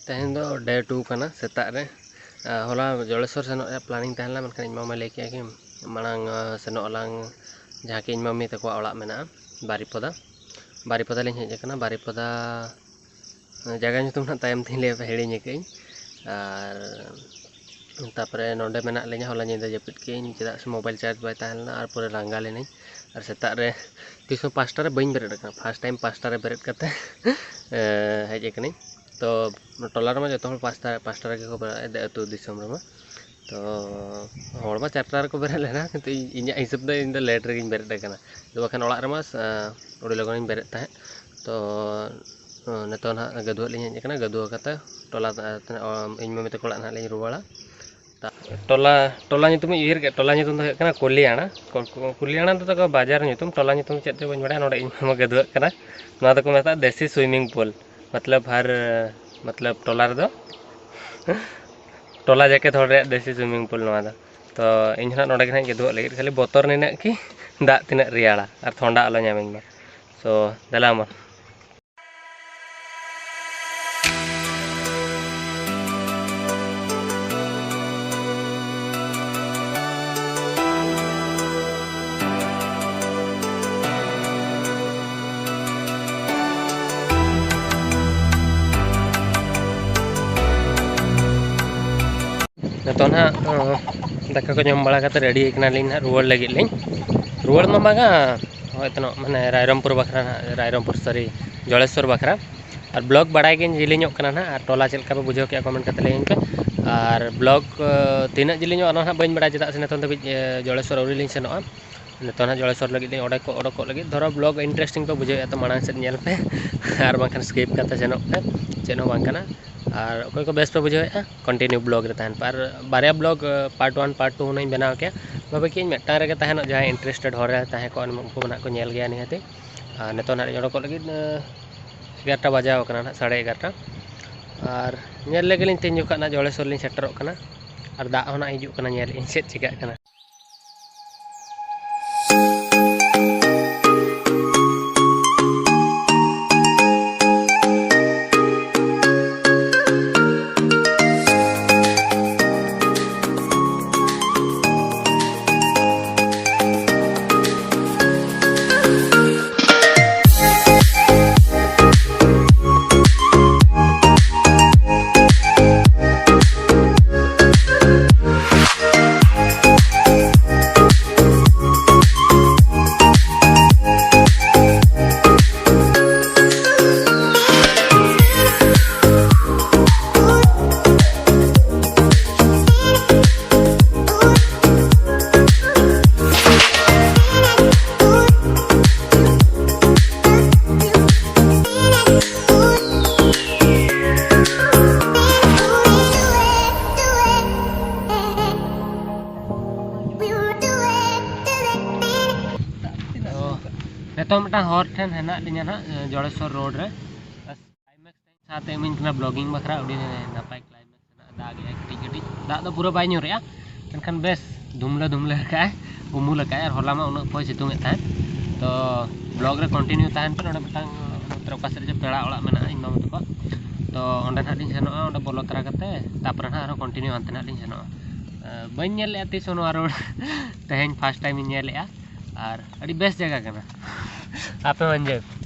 ᱛᱮᱦᱮᱧ ᱫᱚ ᱰᱮ ᱴᱩ ᱠᱟᱱᱟ, ᱥᱮᱛᱟᱜ ᱨᱮ᱾ ᱟᱨ ᱦᱚᱞᱟ ᱡᱚᱲᱮᱥᱚᱨ ᱥᱮᱱᱚᱜ ᱨᱮᱭᱟᱜ ᱯᱞᱟᱱᱤᱝ ᱛᱟᱦᱮᱸ ᱞᱮᱱᱟ, ᱢᱮᱱᱠᱷᱟᱱ ᱤᱧ ᱢᱟᱢᱟᱭ ᱞᱟᱹᱭ ᱠᱮᱜᱼᱟ ᱠᱤ ᱢᱟᱲᱟᱝ, ᱟᱨ, ᱥᱮᱱᱚᱜ ᱟᱞᱟᱝ ᱡᱟᱦᱟᱸ ᱠᱤ ᱤᱧ ᱢᱟᱢᱤ ᱛᱟᱠᱚᱣᱟᱜ ᱚᱲᱟᱜ ᱢᱮᱱᱟᱜᱼᱟ ᱵᱟᱨᱤᱯᱚᱫᱟ᱾ ᱵᱟᱨᱤᱯᱚᱫᱟ ᱞᱤᱧ ᱦᱮᱡ ᱟᱠᱟᱱᱟ᱾ ᱵᱟᱨᱤᱯᱚᱫᱟ ᱡᱟᱭᱜᱟ ᱧᱩᱛᱩᱢ ᱱᱟᱦᱟᱜ ᱛᱟᱭᱚᱢ ᱛᱮᱧ ᱞᱟᱹᱭᱟ, ᱦᱤᱲᱤᱧ ᱟᱠᱟᱫᱟᱹᱧ᱾ ᱟᱨ ᱛᱟᱯᱚᱨᱮ ᱱᱚᱰᱮ ᱢᱮᱱᱟᱜ ᱞᱤᱧᱟ, ᱦᱚᱞᱟ ᱧᱤᱫᱟᱹ ᱡᱟᱹᱯᱤᱫ ᱠᱮᱜᱼᱟᱹᱧ, ᱪᱮᱫᱟᱜ ᱥᱮ ᱢᱳᱵᱟᱭᱤᱞ ᱪᱟᱨᱡᱽ ᱵᱟᱭ ᱛᱟᱦᱮᱸ ᱞᱮᱱᱟ᱾ ᱟᱨ ᱯᱩᱨᱟᱹ ᱞᱟᱸᱜᱟ ᱞᱤᱱᱟᱹᱧ᱾ ᱟᱨ ᱥᱮᱛᱟᱜ ᱨᱮ ᱛᱤᱥ ᱦᱚᱸ ᱯᱟᱸᱪᱴᱟ ᱨᱮ ᱵᱟᱹᱧ ᱵᱮᱨᱮᱫ ᱟᱠᱟᱱᱟ, ᱯᱷᱟᱥᱴ ᱴᱟᱭᱤᱢ ᱯᱟᱸᱪᱴᱟ ᱨᱮ ᱵᱮᱨᱮᱫ ᱠᱟᱛᱮ ᱮ, ᱦᱮᱡ ᱟᱠᱟᱱᱟᱹᱧ᱾ ᱛᱚ ᱴᱚᱞᱟ ᱨᱮᱢᱟ ᱡᱚᱛᱚ ᱦᱚᱲ ᱯᱟᱸᱪᱴᱟ, ᱯᱟᱸᱪᱴᱟ ᱨᱮᱜᱮ ᱠᱚ ᱵᱮᱨᱮᱫ ᱮᱫᱟ ᱟᱹᱛᱩ ᱫᱤᱥᱚᱢ ᱨᱮᱢᱟ᱾ ᱛᱚ ᱦᱚᱲ ᱢᱟ ᱪᱟᱨᱴᱟ ᱨᱮᱠᱚ ᱵᱮᱨᱮᱫ ᱞᱮᱱᱟ, ᱠᱤᱱᱛᱩ ᱤᱧ, ᱤᱧᱟᱹᱜ ᱦᱤᱥᱟᱹᱵ ᱫᱚ ᱤᱧ ᱫᱚ ᱞᱮᱴ ᱨᱮᱜᱮᱧ ᱵᱮᱨᱮᱫ ᱟᱠᱟᱱᱟ᱾ ᱛᱚ ᱵᱟᱠᱷᱟᱱ ᱚᱲᱟᱜ ᱨᱮᱢᱟ, ᱮ, ᱟᱹᱰᱤ ᱞᱚᱜᱚᱱᱤᱧ ᱵᱮᱨᱮᱫ ᱛᱟᱦᱮᱸᱫ᱾ ᱛᱚ ᱱᱤᱛᱚᱜ ᱱᱟᱦᱟᱜ ᱜᱟᱹᱫᱩᱣᱟᱹᱜ ᱞᱤᱧ ᱦᱮᱡ ᱟᱠᱟᱱᱟ᱾ ᱜᱟᱹᱫᱩᱣᱟᱹ ᱠᱟᱛᱮ ᱴᱚᱞᱟ, ᱤᱧ ᱢᱟᱢᱤ ᱛᱟᱠᱚ ᱚᱲᱟᱜ ᱱᱟᱦᱟᱜ ᱞᱤᱧ ᱨᱩᱣᱟᱹᱲᱟ᱾ ᱴᱚᱞᱟ, ᱴᱚᱞᱟ ᱧᱩᱛᱩᱢ ᱤᱧ ᱩᱭᱦᱟᱹᱨ ᱠᱮᱫ, ᱴᱚᱞᱟ ᱧᱩᱛᱩᱢ ᱫᱚ ᱦᱩᱭᱩᱜ ᱠᱟᱱᱟ ᱠᱩᱞᱤᱭᱟᱱᱟ᱾ ᱠᱩᱞᱤᱭᱟᱱᱟ ᱫᱚ ᱛᱟᱠᱚ ᱵᱟᱡᱟᱨ ᱧᱩᱛᱩᱢ, ᱴᱚᱞᱟ ᱧᱩᱛᱩᱢ ᱪᱮᱫ ᱪᱚ ᱵᱟᱹᱧ ᱵᱟᱲᱟᱭᱟ᱾ ᱱᱚᱰᱮ ᱤᱧ ᱢᱟᱢᱟ ᱜᱟᱹᱫᱩᱣᱟᱹᱜ ᱠᱟᱱᱟ᱾ ᱱᱚᱣᱟ ᱫᱚᱠᱚ ᱢᱮᱛᱟᱜᱼᱟ ᱫᱮᱥᱤ ᱥᱩᱭᱢᱤᱝ ᱯᱩᱞ᱾ ᱢᱚᱛᱞᱚᱵ ᱦᱟᱨ, ᱢᱚᱛᱞᱚᱵ ᱴᱚᱞᱟ ᱨᱮᱫᱚ ᱴᱚᱞᱟ ᱡᱟᱠᱮᱛ ᱦᱚᱲ ᱨᱮᱭᱟᱜ ᱫᱮᱥᱤ ᱥᱩᱭᱢᱤᱝ ᱯᱩᱞ ᱱᱚᱣᱟ ᱫᱚ᱾ ᱛᱚ ᱤᱧ ᱦᱚᱸ ᱱᱟᱜ ᱱᱚᱰᱮ ᱜᱮ ᱱᱟᱜ ᱤᱧ ᱜᱟᱹᱫᱩᱣᱟᱜ ᱞᱟᱹᱜᱤᱫ, ᱠᱷᱟᱹᱞᱤ ᱵᱚᱛᱚᱨ ᱱᱤᱱᱟᱹᱜ ᱠᱤ ᱫᱟᱜ ᱛᱤᱱᱟᱹᱜ ᱨᱮᱭᱟᱲᱟ ᱟᱨ ᱴᱷᱚᱱᱰᱟ ᱟᱞᱚ ᱧᱟᱢᱤᱧ ᱢᱟ᱾ ᱛᱚ ᱫᱮᱞᱟ ᱢᱟ᱾ ᱱᱤᱛᱚᱜ ᱱᱟᱦᱟᱜ ᱫᱟᱠᱟ ᱠᱚ ᱡᱚᱢ ᱵᱟᱲᱟ ᱠᱟᱛᱮ ᱨᱮᱰᱤ ᱠᱟᱱᱟᱞᱤᱧ ᱱᱟᱦᱟᱜ ᱨᱩᱣᱟᱹᱲ ᱞᱟᱹᱜᱤᱫ ᱞᱤᱧ᱾ ᱨᱩᱣᱟᱹᱲ ᱢᱟ ᱵᱟᱝᱟ, ᱦᱚᱸᱜᱼᱚᱭ ᱛᱚ ᱱᱚᱜ ᱢᱟᱱᱮ ᱨᱟᱭᱨᱚᱝᱯᱩᱨ ᱵᱟᱠᱷᱨᱟ ᱱᱟᱦᱟᱜ, ᱨᱟᱭᱨᱚᱝᱯᱩᱨ ᱥᱚᱨᱤ, ᱡᱚᱲᱮᱥᱣᱚᱨ ᱵᱟᱠᱷᱨᱟ᱾ ᱟᱨ ᱵᱞᱚᱜ ᱵᱟᱲᱟᱭ ᱜᱤᱧ ᱡᱤᱞᱤᱧᱚᱜ ᱠᱟᱱᱟ ᱱᱟᱦᱟᱜ, ᱟᱨ ᱴᱚᱞᱟ ᱪᱮᱫ ᱞᱮᱠᱟ ᱯᱮ ᱵᱩᱡᱷᱟᱹᱣ ᱠᱮᱜᱼᱟ ᱠᱚᱢᱮᱱᱴ ᱠᱟᱛᱮ ᱞᱟᱹᱭᱟᱹᱧ ᱯᱮ᱾ ᱟᱨ ᱵᱞᱚᱜ ᱛᱤᱱᱟᱹᱜ ᱡᱤᱞᱤᱧᱚᱜᱼᱟ ᱚᱱᱟ ᱱᱟᱦᱟᱜ ᱵᱟᱹᱧ ᱵᱟᱲᱟᱭᱟ, ᱪᱮᱫᱟᱜ ᱥᱮ ᱱᱤᱛᱚᱝ ᱫᱷᱟᱹᱵᱤᱡ ᱡᱚᱲᱮᱥᱣᱚᱨ ᱟᱹᱣᱨᱤ ᱞᱤᱧ ᱥᱮᱱᱚᱜᱼᱟ᱾ ᱱᱤᱛᱚᱜ ᱱᱟᱦᱟᱜ ᱡᱚᱲᱮᱥᱣᱚᱨ ᱞᱟᱹᱜᱤᱫ ᱞᱤᱧ ᱚᱰᱚᱠ, ᱚᱰᱚᱠᱚᱜ ᱞᱟᱹᱜᱤᱫ᱾ ᱫᱷᱚᱨᱚ ᱵᱞᱚᱜ ᱤᱱᱴᱟᱨᱮᱥᱴᱤᱝ ᱯᱮ ᱵᱩᱡᱷᱟᱹᱣᱮᱫᱼᱟ ᱛᱚ ᱢᱟᱲᱟᱝ ᱥᱮᱫ ᱧᱮᱞ ᱯᱮ, ᱟᱨ ᱵᱟᱝᱠᱷᱟᱱ ᱥᱠᱤᱯ ᱠᱟᱛᱮ ᱥᱮᱱᱚᱜ ᱯᱮ, ᱪᱮᱫ ᱦᱚᱸ ᱵᱟᱝ ᱠᱟᱱᱟ᱾ ᱟᱨ ᱚᱠᱚᱭ ᱠᱚ ᱵᱮᱥ ᱯᱮ ᱵᱩᱡᱷᱟᱹᱣᱮᱫᱼᱟ, ᱠᱚᱱᱴᱤᱱᱤᱭᱩ ᱵᱞᱚᱜ ᱨᱮ ᱛᱟᱦᱮᱱ ᱯᱮ᱾ ᱟᱨ ᱵᱟᱨᱭᱟ block, part one part two ᱦᱩᱱᱟᱹᱧ ᱵᱮᱱᱟᱣ ᱠᱮᱭᱟ᱾ ᱵᱷᱟᱵᱮ ᱠᱤ ᱤᱧ ᱢᱤᱫᱴᱟᱝ ᱨᱮᱜᱮ ᱛᱟᱦᱮᱱᱚᱜ, ᱡᱟᱦᱟᱸᱭ ᱤᱱᱴᱟᱨᱮᱥᱴᱮᱰ ᱦᱚᱲ ᱨᱮ ᱛᱟᱦᱮᱸ ᱠᱚᱜᱼᱟ ᱩᱱᱠᱩ ᱢᱟ ᱱᱟᱦᱟᱜ ᱠᱚ ᱧᱮᱞ ᱜᱮᱭᱟ ᱱᱤᱦᱟᱹᱛᱤ᱾ ᱟᱨ ᱱᱤᱛᱚᱜ ᱱᱟᱦᱟᱜ ᱞᱤᱧ ᱚᱰᱚᱠᱚᱜ ᱞᱟᱹᱜᱤᱫ, ᱮᱜᱟᱨᱚᱴᱟ ᱵᱟᱡᱟᱣ ᱠᱟᱱᱟ ᱱᱟᱦᱟᱜ, ᱥᱟᱲᱮ ᱮᱜᱟᱨᱚᱴᱟ᱾ ᱟᱨ ᱧᱮᱞ ᱞᱮᱜᱮ ᱞᱤᱧ ᱛᱤᱱ ᱡᱚᱠᱷᱟᱜ ᱱᱟᱦᱟᱜ ᱡᱚᱲᱮᱥᱣᱚᱨ ᱞᱤᱧ ᱥᱮᱴᱮᱨᱚᱜ ᱠᱟᱱᱟ᱾ ᱟᱨ ᱫᱟᱜ ᱦᱚᱸ ᱱᱟᱦᱟᱜ ᱦᱤᱡᱩᱜ ᱠᱟᱱᱟ, ᱧᱮᱞ ᱤᱧ ᱪᱮᱫ ᱪᱤᱠᱟᱹᱜ ᱠᱟᱱᱟ᱾ ᱱᱤᱛᱚᱜ ᱢᱤᱫᱴᱟᱝ ᱦᱚᱨ ᱴᱷᱮᱱ ᱦᱮᱱᱟᱜ ᱞᱤᱧᱟ ᱱᱟᱦᱟᱜ, ᱡᱚᱲᱮᱥᱣᱚᱨ ᱨᱳᱰ ᱨᱮ᱾ ᱵᱟᱥ, climax ᱥᱟᱶᱛᱮ ᱤᱢᱟᱹᱧ ᱠᱟᱱᱟ vlogging ᱵᱟᱠᱷᱨᱟ, ᱟᱹᱰᱤ ᱱᱟᱯᱟᱭ climax ᱦᱮᱱᱟᱜᱼᱟ᱾ ᱫᱟᱜ ᱮᱜᱼᱟᱭ ᱠᱟᱹᱴᱤᱡ ᱠᱟᱹᱴᱤᱡ, ᱫᱟᱜ ᱫᱚ ᱯᱩᱨᱟᱹ ᱵᱟᱭ ᱧᱩᱨᱮᱜᱼᱟ, ᱢᱮᱱᱠᱷᱟᱱ ᱵᱮᱥ ᱫᱷᱩᱢᱞᱟᱹ ᱫᱷᱩᱢᱞᱟᱹ ᱟᱠᱟᱫᱼᱟᱭ, ᱩᱢᱩᱞ ᱟᱠᱟᱫᱼᱟᱭ, ᱟᱨ ᱦᱚᱞᱟ ᱢᱟ ᱩᱱᱟᱹᱜ ᱯᱚᱭ ᱥᱤᱛᱩᱝ ᱮᱫ ᱛᱟᱦᱮᱸᱫ᱾ ᱛᱚ vlog ᱨᱮ continue ᱛᱟᱦᱮᱱ ᱯᱮ᱾ ᱱᱚᱰᱮ ᱢᱤᱫᱴᱟᱝ ᱱᱚᱛᱮ ᱚᱠᱟ ᱥᱮᱫ ᱨᱮᱪᱚ ᱯᱮᱲᱟ ᱚᱲᱟᱜ ᱢᱮᱱᱟᱜᱼᱟ ᱤᱧ ᱢᱟᱢᱟ ᱛᱟᱠᱚᱣᱟᱜ, ᱛᱚ ᱚᱸᱰᱮ ᱱᱟᱦᱟᱜ ᱞᱤᱧ ᱥᱮᱱᱚᱜᱼᱟ᱾ ᱚᱸᱰᱮ ᱵᱚᱞᱚ ᱛᱚᱨᱟ ᱠᱟᱛᱮ ᱛᱟᱨᱯᱚᱨᱮ ᱱᱟᱦᱟᱜ ᱟᱨᱦᱚᱸ continue ᱦᱟᱱᱛᱮ ᱱᱟᱦᱟᱜ ᱞᱤᱧ ᱥᱮᱱᱚᱜᱼᱟ᱾ ᱟᱸ, ᱵᱟᱹᱧ ᱧᱮᱞ ᱞᱮᱜᱼᱟ ᱛᱤᱥ ᱦᱚᱸ ᱱᱚᱣᱟ road᱾ ᱛᱮᱦᱮᱧ first time ᱤᱧ ᱧᱮᱞᱮᱜᱼᱟ, ᱟᱨ ᱟᱹᱰᱤ ᱵᱮᱥ ᱡᱟᱭᱜᱟ ᱠᱟᱱᱟ᱾ ᱟᱯᱮ ᱦᱚᱸ enjoy ᱯᱮ᱾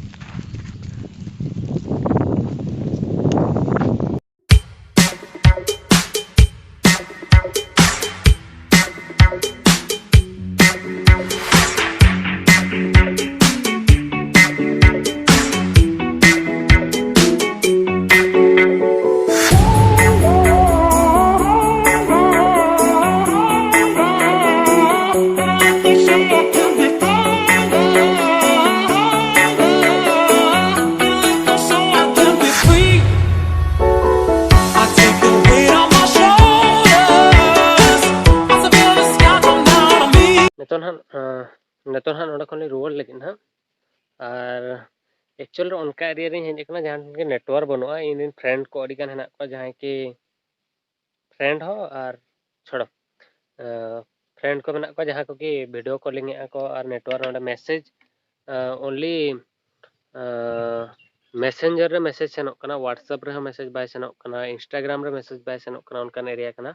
ᱱᱤᱛᱚᱜ ᱱᱟᱦᱟᱜ, ᱟᱸ, ᱱᱤᱛᱚᱜ ᱱᱟᱦᱟᱜ ᱱᱚᱰᱮ ᱠᱷᱚᱱ ᱞᱤᱧ ᱨᱩᱣᱟᱹᱲ ᱞᱟᱹᱜᱤᱫ ᱱᱟᱦᱟᱜ᱾ ᱟᱨ actual ᱨᱮ ᱚᱱᱠᱟ area ᱨᱤᱧ ᱦᱮᱡ ᱟᱠᱟᱱᱟ ᱡᱟᱦᱟᱸ ᱴᱷᱮᱱ ᱜᱮ network ᱵᱟᱹᱱᱩᱜᱼᱟ᱾ ᱤᱧ ᱨᱮᱱ friend ᱠᱚ ᱟᱹᱰᱤ ᱜᱟᱱ ᱦᱮᱱᱟᱜ ᱠᱚᱣᱟ, ᱡᱟᱦᱟᱸᱭ ᱠᱤ friend ᱦᱚᱸ ᱟᱨ ᱪᱷᱚᱲᱟ, ᱟᱸ, friend ᱠᱚ ᱢᱮᱱᱟᱜ ᱠᱚᱣᱟ ᱡᱟᱦᱟᱸ ᱠᱚ ᱠᱤ video calling ᱮᱫᱼᱟ ᱠᱚ ᱟᱨ network ᱱᱚᱰᱮ message, ᱟᱸ, only, ᱟᱸ, Messenger ᱨᱮ message ᱥᱮᱱᱚᱜ ᱠᱟᱱᱟ, WhatsApp ᱨᱮᱦᱚᱸ message ᱵᱟᱭ ᱥᱮᱱᱚᱜ ᱠᱟᱱᱟ, Instagram ᱨᱮ message ᱵᱟᱭ ᱥᱮᱱᱚᱜ ᱠᱟᱱᱟ, ᱚᱱᱠᱟᱱ area ᱠᱟᱱᱟ᱾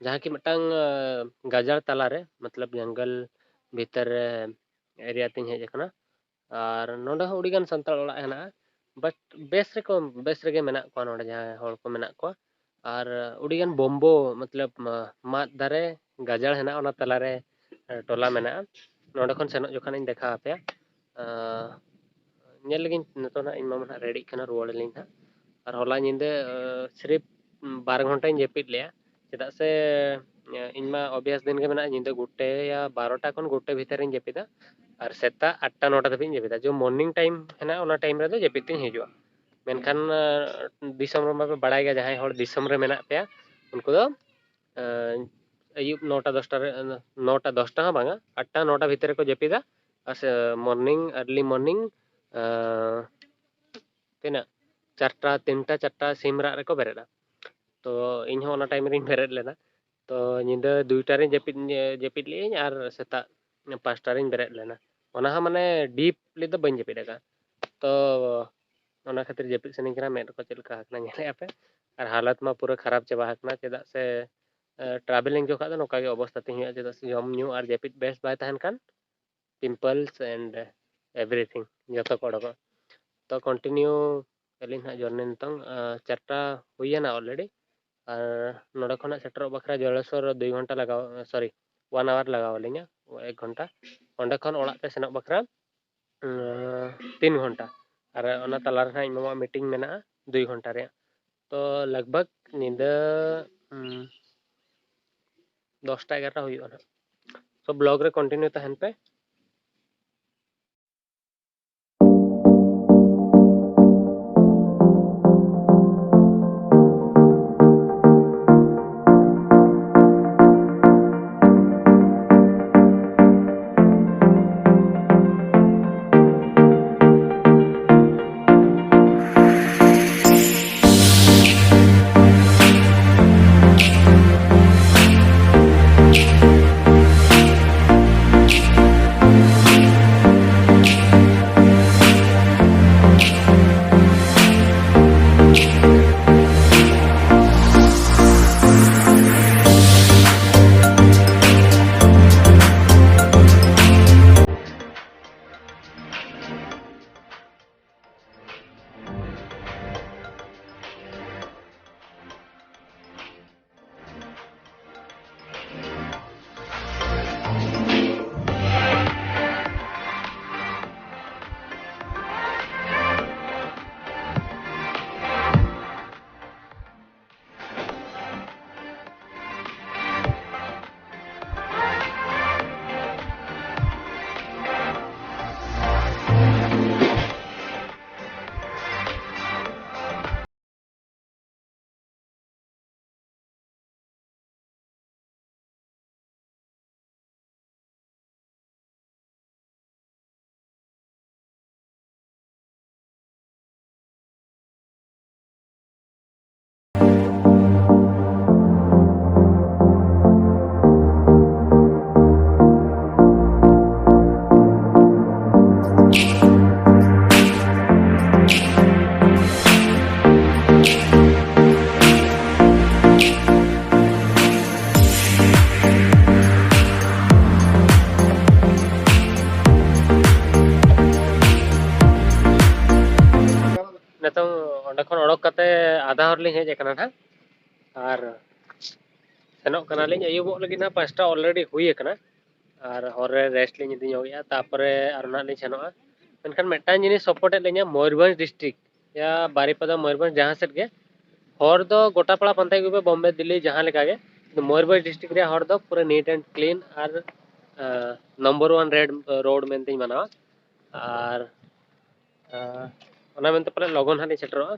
ᱡᱟᱦᱟᱸ ᱠᱤ ᱢᱤᱫᱴᱟᱝ, ᱟᱸ, ᱜᱟᱡᱟᱲ ᱛᱟᱞᱟᱨᱮ, ᱢᱚᱛᱞᱚᱵ ᱡᱚᱝᱜᱚᱞ ᱵᱷᱤᱛᱟᱹᱨ ᱨᱮ area ᱛᱤᱧ ᱦᱮᱡ ᱟᱠᱟᱱᱟ᱾ ᱟᱨ ᱱᱚᱰᱮ ᱦᱚᱸ ᱟᱹᱰᱤᱜᱟᱱ ᱥᱟᱱᱛᱟᱲ ᱚᱲᱟᱜ ᱦᱮᱱᱟᱜᱼᱟ, but ᱵᱮᱥ ᱨᱮᱠᱚ, ᱵᱮᱥ ᱨᱮᱜᱮ ᱢᱮᱱᱟᱜ ᱠᱚᱣᱟ ᱱᱚᱰᱮ ᱡᱟᱦᱟᱸᱭ ᱦᱚᱲ ᱠᱚ ᱢᱮᱱᱟᱜ ᱠᱚᱣᱟ᱾ ᱟᱨ ᱟᱹᱰᱤᱜᱟᱱ ᱵᱚᱢᱵᱳ, ᱢᱚᱛᱞᱚᱵ, ᱢᱟ-, ᱢᱟᱫ ᱫᱟᱨᱮ ᱜᱟᱡᱟᱲ ᱦᱮᱱᱟᱜᱼᱟ, ᱚᱱᱟ ᱛᱟᱞᱟᱨᱮ, ᱮ, ᱴᱚᱞᱟ ᱢᱮᱱᱟᱜᱼᱟ᱾ ᱱᱚᱰᱮ ᱠᱷᱚᱱ ᱥᱮᱱᱚᱜ ᱡᱚᱠᱷᱚᱱ ᱤᱧ ᱫᱮᱠᱷᱟᱣ ᱟᱯᱮᱭᱟ᱾ ᱟᱸ, ᱧᱮᱞ ᱞᱮᱜᱤᱧ ᱱᱤᱛᱚᱜ ᱱᱟᱦᱟᱜ ᱤᱧ ᱢᱟᱢᱟ ᱱᱟᱦᱟᱜ readyᱜ ᱠᱟᱱᱟ, ᱨᱩᱣᱟᱹᱲ ᱟᱹᱞᱤᱧ ᱱᱟᱦᱟᱜ᱾ ᱟᱨ ᱦᱚᱞᱟ ᱧᱤᱫᱟᱹ, ᱟᱸ, ᱥᱤᱨᱤᱯ ᱵᱟᱨ ᱜᱷᱚᱱᱴᱟᱧ ᱡᱟᱹᱯᱤᱫ ᱞᱮᱜᱼᱟ, ᱪᱮᱫᱟᱜ ᱥᱮ, ᱟᱸ, ᱤᱧ ᱢᱟ ᱚᱵᱷᱭᱟᱥ ᱫᱤᱱ ᱜᱮ ᱢᱮᱱᱟᱜᱼᱟ, ᱧᱤᱫᱟᱹ ᱜᱚᱴᱮ ᱭᱟ ᱵᱟᱨᱚᱴᱟ ᱠᱷᱚᱱ ᱜᱚᱴᱮ ᱵᱷᱤᱛᱟᱹᱨ ᱨᱤᱧ ᱡᱟᱹᱯᱤᱫᱟ, ᱟᱨ ᱥᱮᱛᱟᱜ ᱟᱴᱴᱟ ᱱᱚᱴᱟ ᱫᱷᱟᱹᱵᱤᱡ ᱤᱧ ᱡᱟᱹᱯᱤᱫᱟ᱾ ᱡᱮ morning time ᱦᱮᱱᱟᱜᱼᱟ, ᱚᱱᱟ time ᱨᱮᱫᱚ ᱡᱟᱹᱯᱤᱫ ᱛᱤᱧ ᱦᱤᱡᱩᱜᱼᱟ᱾ ᱢᱮᱱᱠᱷᱟᱱ, ᱟᱸ, ᱫᱤᱥᱚᱢ ᱨᱮᱢᱟ ᱯᱮ ᱵᱟᱲᱟᱭ ᱜᱮᱭᱟ, ᱡᱟᱦᱟᱸᱭ ᱦᱚᱲ ᱫᱤᱥᱚᱢ ᱨᱮ ᱢᱮᱱᱟᱜ ᱯᱮᱭᱟ, ᱩᱱᱠᱩ ᱫᱚ, ᱟᱸ, ᱟᱹᱭᱩᱵ ᱱᱚᱴᱟ ᱫᱚᱥᱴᱟ ᱨᱮ, ᱱᱚᱴᱟ ᱫᱚᱥᱴᱟ ᱦᱚᱸ ᱵᱟᱝᱟ, ᱟᱴᱴᱟ ᱱᱚᱴᱟ ᱵᱷᱤᱛᱤᱨ ᱨᱮᱠᱚ ᱡᱟᱹᱯᱤᱫᱟ᱾ ᱟᱥᱮ morning, early morning, ᱟᱸ, ᱛᱤᱱᱟᱹᱜ, ᱪᱟᱨᱴᱟ, ᱛᱤᱱᱴᱟ ᱪᱟᱨᱴᱟ ᱥᱤᱢ ᱨᱟᱜ ᱨᱮᱠᱚ ᱵᱮᱨᱮᱫᱼᱟ᱾ ᱛᱚ ᱤᱧ ᱦᱚᱸ ᱚᱱᱟ time ᱨᱤᱧ ᱵᱮᱨᱮᱫ ᱞᱮᱱᱟ᱾ ᱛᱚ ᱧᱤᱫᱟᱹ ᱫᱩᱭᱴᱟ ᱨᱤᱧ ᱡᱟᱹᱯᱤᱫ, ᱡᱟᱹᱯᱤᱫ ᱞᱮᱫᱟᱹᱧ ᱟᱨ ᱥᱮᱛᱟᱜ ᱯᱟᱸᱪᱴᱟ ᱨᱤᱧ ᱵᱮᱨᱮᱫ ᱞᱮᱱᱟ᱾ ᱚᱱᱟ ᱦᱚᱸ ᱢᱟᱱᱮ deeply ᱫᱚ ᱵᱟᱹᱧ ᱡᱟᱹᱯᱤᱫ ᱟᱠᱟᱫᱼᱟ᱾ ᱛᱚ ᱚᱱᱟ ᱠᱷᱟᱹᱛᱤᱨ ᱡᱟᱹᱯᱤᱫ ᱥᱟᱱᱟᱧ ᱠᱟᱱᱟ, ᱢᱮᱫ ᱠᱚ ᱪᱮᱫ ᱞᱮᱠᱟ ᱟᱠᱟᱱᱟ ᱧᱮᱞᱮᱫᱼᱟ ᱯᱮ᱾ ᱟᱨ ᱦᱟᱞᱚᱛ ᱢᱟ ᱯᱩᱨᱟᱹ ᱠᱷᱟᱨᱟᱯ ᱪᱟᱵᱟ ᱟᱠᱟᱱᱟ, ᱪᱮᱫᱟᱜ ᱥᱮ, ᱮ, travelling ᱡᱚᱠᱷᱟᱡ ᱫᱚ ᱱᱚᱝᱠᱟ ᱜᱮ ᱚᱵᱚᱥᱛᱟ ᱛᱤᱧ ᱦᱩᱭᱩᱜᱼᱟ, ᱪᱮᱫᱟᱜ ᱥᱮ ᱡᱚᱢ ᱧᱩ ᱟᱨ ᱡᱟᱹᱯᱤᱫ ᱵᱮᱥ ᱵᱟᱭ ᱛᱟᱦᱮᱱ ᱠᱷᱟᱱ pimples and everything ᱡᱚᱛᱚ ᱠᱚ ᱚᱰᱚᱠᱚᱜᱼᱟ᱾ ᱛᱚ continue ᱟᱹᱞᱤᱧ ᱦᱟᱸᱜ journey ᱱᱤᱛᱚᱝ, ᱟᱸ, ᱪᱟᱨᱴᱟ ᱦᱩᱭᱮᱱᱟ already᱾ ᱟᱨ ᱱᱚᱰᱮ ᱠᱷᱚᱱᱟᱜ ᱥᱮᱴᱮᱨᱚᱜ ᱵᱟᱠᱷᱨᱟ ᱡᱚᱞᱮᱥᱚᱨ ᱫᱩᱭ ᱜᱷᱚᱱᱴᱟ ᱞᱟᱜᱟᱣ, sorry, one hour ᱞᱟᱜᱟᱣ ᱟᱹᱞᱤᱧᱟ, ᱮᱠ ᱜᱷᱚᱱᱴᱟ᱾ ᱚᱸᱰᱮ ᱠᱷᱚᱱ ᱚᱲᱟᱜ ᱛᱮ ᱥᱮᱱᱚᱜ ᱵᱟᱠᱷᱨᱟ, ᱩᱸ, ᱛᱤᱱ ᱜᱷᱚᱱᱴᱟ᱾ ᱟᱨ ᱚᱱᱟ ᱛᱟᱞᱟ ᱨᱮ ᱦᱟᱸᱜ ᱤᱧ ᱢᱟᱢᱟᱣᱟᱜ meeting ᱢᱮᱱᱟᱜᱼᱟ ᱫᱩᱭ ᱜᱷᱚᱱᱴᱟ ᱨᱮᱭᱟᱜ᱾ ᱛᱚ ᱞᱟᱜᱽ ᱵᱷᱟᱜᱽ ᱧᱤᱫᱟᱹ, ᱩᱸ, ᱫᱚᱥᱴᱟ ᱮᱜᱟᱨᱚᱴᱟ ᱦᱩᱭᱩᱜᱼᱟ ᱱᱟᱦᱟᱜ᱾ ᱛᱚ vlog ᱨᱮ continue ᱛᱟᱦᱮᱱ ᱯᱮ᱾ ᱞᱤᱧ ᱦᱮᱡ ᱟᱠᱟᱱᱟ ᱱᱟᱦᱟᱜ, ᱟᱨ ᱥᱮᱱᱚᱜ ᱠᱟᱱᱟᱞᱤᱧ᱾ ᱟᱹᱭᱩᱵᱚᱜ ᱞᱟᱹᱜᱤᱫ ᱱᱟᱦᱟᱜ, ᱯᱟᱸᱪᱴᱟ already ᱦᱩᱭ ᱟᱠᱟᱱᱟ, ᱟᱨ ᱦᱚᱨ ᱨᱮ rest ᱞᱤᱧ ᱤᱫᱤ ᱧᱚᱜᱮᱜᱼᱟ, ᱛᱟᱯᱚᱨᱮ ᱟᱨᱚ ᱱᱟᱦᱟᱜ ᱞᱤᱧ ᱥᱮᱱᱚᱜᱼᱟ᱾ ᱢᱮᱱᱠᱷᱟᱱ ᱢᱤᱫᱴᱟᱝ ᱡᱤᱱᱤᱥ ᱥᱟᱯᱳᱨᱴ ᱮᱫ ᱞᱤᱧᱟ, ᱢᱚᱭᱩᱨᱵᱷᱚᱸᱡᱽ district ᱭᱟ ᱵᱟᱨᱤᱯᱟᱫᱟ, ᱢᱚᱭᱩᱨᱵᱷᱚᱸᱡᱽ, ᱡᱟᱦᱟᱸ ᱥᱮᱫ ᱜᱮ, ᱦᱚᱨ ᱫᱚ ᱜᱚᱴᱟ ᱯᱟᱲᱟ ᱯᱟᱱᱛᱮ ᱜᱮ, ᱵᱚᱢᱵᱮ, ᱫᱤᱞᱞᱤ, ᱡᱟᱦᱟᱸ ᱞᱮᱠᱟ ᱜᱮ, ᱢᱚᱭᱩᱨᱵᱷᱚᱸᱡᱽ district ᱨᱮᱭᱟᱜ ᱦᱚᱨ ᱫᱚ ᱯᱩᱨᱟᱹ neat and clean R number one red road ᱢᱮᱱᱛᱮᱧ ᱢᱟᱱᱟᱣᱟ᱾ ᱟᱨ ᱚᱱᱟ ᱢᱮᱱᱛᱮ ᱯᱟᱞᱮ ᱞᱚᱜᱚᱱ ᱦᱟᱸᱜ ᱞᱤᱧ ᱥᱮᱴᱮᱨᱚᱜᱼᱟ,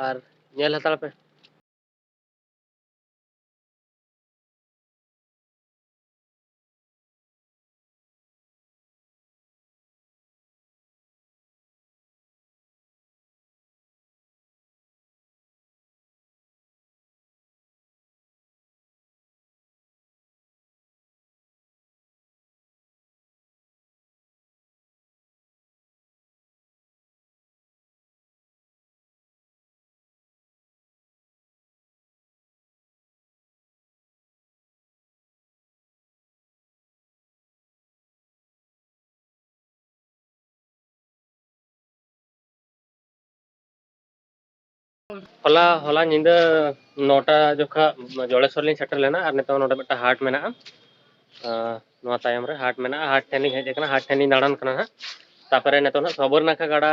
ᱟᱨ ᱧᱮᱞ ᱦᱟᱛᱟᱲ ᱯᱮ᱾ ᱦᱚᱞᱟ, ᱦᱚᱞᱟ ᱧᱤᱫᱟᱹ ᱱᱚᱴᱟ ᱡᱚᱠᱷᱟ ᱡᱚᱲᱮᱥᱚᱨ ᱞᱤᱧ ᱥᱮᱴᱮᱨ ᱞᱮᱱᱟ, ᱟᱨ ᱱᱤᱛᱚᱜ ᱱᱚᱰᱮ ᱢᱤᱫᱴᱟᱝ ᱦᱟᱴ ᱢᱮᱱᱟᱜᱼᱟ᱾ ᱟᱸ, ᱱᱚᱣᱟ ᱛᱟᱭᱚᱢ ᱨᱮ ᱦᱟᱴ ᱢᱮᱱᱟᱜᱼᱟ, ᱦᱟᱴ ᱴᱷᱮᱱ ᱞᱤᱧ ᱦᱮᱡ ᱟᱠᱟᱱᱟ, ᱦᱟᱴ ᱴᱷᱮᱱ ᱞᱤᱧ ᱫᱟᱬᱟᱱ ᱠᱟᱱᱟ ᱦᱟᱸᱜ᱾ ᱛᱟᱯᱚᱨᱮ ᱱᱤᱛᱚᱜ ᱱᱟᱦᱟᱜ ᱥᱚᱵᱚᱨᱱᱟᱠᱷᱟ ᱜᱟᱰᱟ,